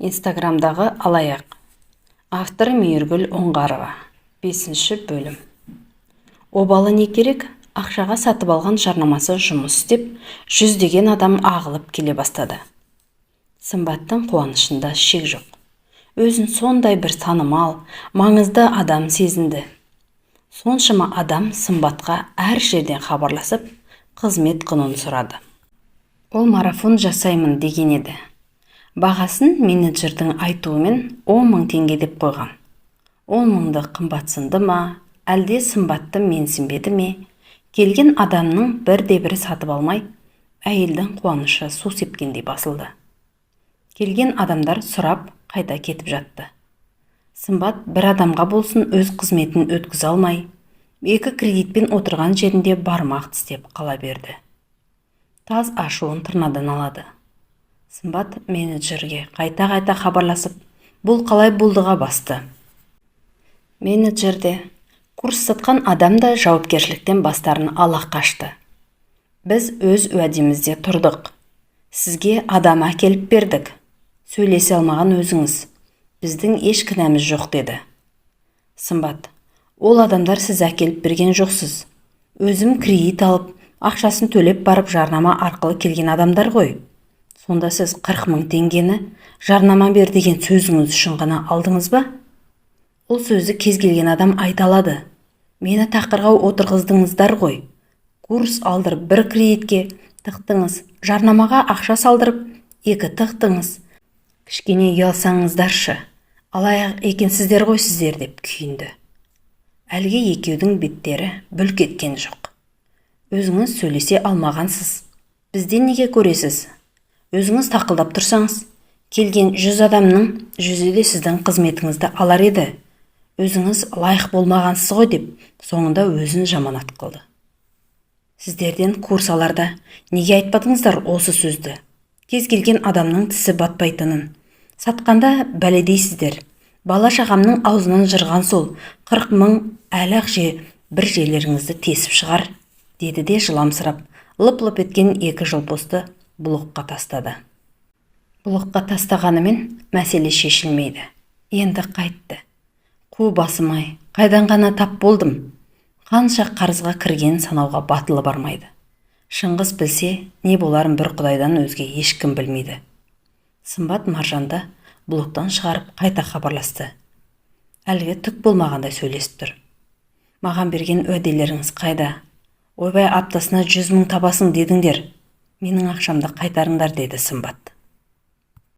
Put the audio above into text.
Инстаграмдағы алаяқ. Авторы Мейіргүл Оңғарова. Бесінші бөлім. Обалы не керек, ақшаға сатып алған жарнамасы жұмыс істеп, жүздеген адам ағылып келе бастады. Сымбаттың қуанышында шек жоқ. Өзін сондай бір танымал, маңызды адам сезінді. Соншама адам Сымбатқа әр жерден хабарласып, қызмет құнын сұрады. Ол марафон жасаймын деген еді. Бағасын менеджердің айтуымен 10 мың теңге деп қойған. 10 мыңды қымбатсынды ма, әлде Сымбатты менсінбеді ме, келген адамның бірде-бірі сатып алмай, әйелдің қуанышы су сепкендей басылды. Келген адамдар сұрап, қайта кетіп жатты. Сымбат бір адамға болсын өз қызметін өткізе алмай, екі кредитпен отырған жерінде бармақ тістеп қала берді. Таз ашуын тырнадан алады. Сымбат менеджерге қайта-қайта хабарласып, бұл қалай болдыға басты. Менеджер де, курс сатқан адам да жауапкершіліктен бастарын ала қашты. Біз өз уәдемізде тұрдық. Сізге адам әкеліп бердік. Сөйлесе алмаған өзіңіз. Біздің еш кінәміз жоқ, деді. Сымбат, ол адамдар сіз әкеліп берген жоқсыз. Өзім кредит алып, ақшасын төлеп барып жарнама арқылы келген адамдар ғой. Сонда сіз 40 мың теңгені жарнама бер деген сөзіңіз үшін ғана алдыңыз ба? Ол сөзді кез келген адам айта алады. Мені тақырға отырғыздыңыздар ғой. Курс алдырып бір кредитке тықтыңыз, жарнамаға ақша салдырып екі тықтыңыз. Кішкене ұялсаңыздаршы, алаяқ екенсіздер ғой сіздер, деп күйінді. Әлгі екеудің беттері бүлк еткен жоқ. Өзіңіз сөйлесе алмағансыз. Бізден неге көресіз? Өзіңіз тақылдап тұрсаңыз, келген 100 адамның 100-і де сіздің қызметіңізді алар еді. Өзіңіз лайық болмағансыз ғой, деп соңында өзін жаманат қылды. Сіздерден курс аларда неге айтпадыңыздар осы сөзді? Кез келген адамның тісі батпайтынын. Сатқанда бәледейсіздер. Бала шағамның аузынан жырған сол 40 мың әлі-ақ же бір жерлеріңізді тесіп шығар, деді де жыламсырап, лып-лып еткен екі жылпосты блокқа тастады. Блокқа тастағанымен мәселе шешілмейді. Енді қайтты. Қу басым-ай, қайдан ғана тап болдым? Қанша қарызға кіргенін санауға батылы бармайды. Шыңғыс білсе, не боларын бір құдайдан өзге ешкім білмейді. Сымбат Маржанды блоктан шығарып қайта хабарласты. Әлгі түк болмағандай сөйлесіп тұр. Маған берген уәделеріңіз қайда? Ойбай, аптасына 100 мың табасың дедіңдер. Менің ақшамды қайтарыңдар, деді Сымбат.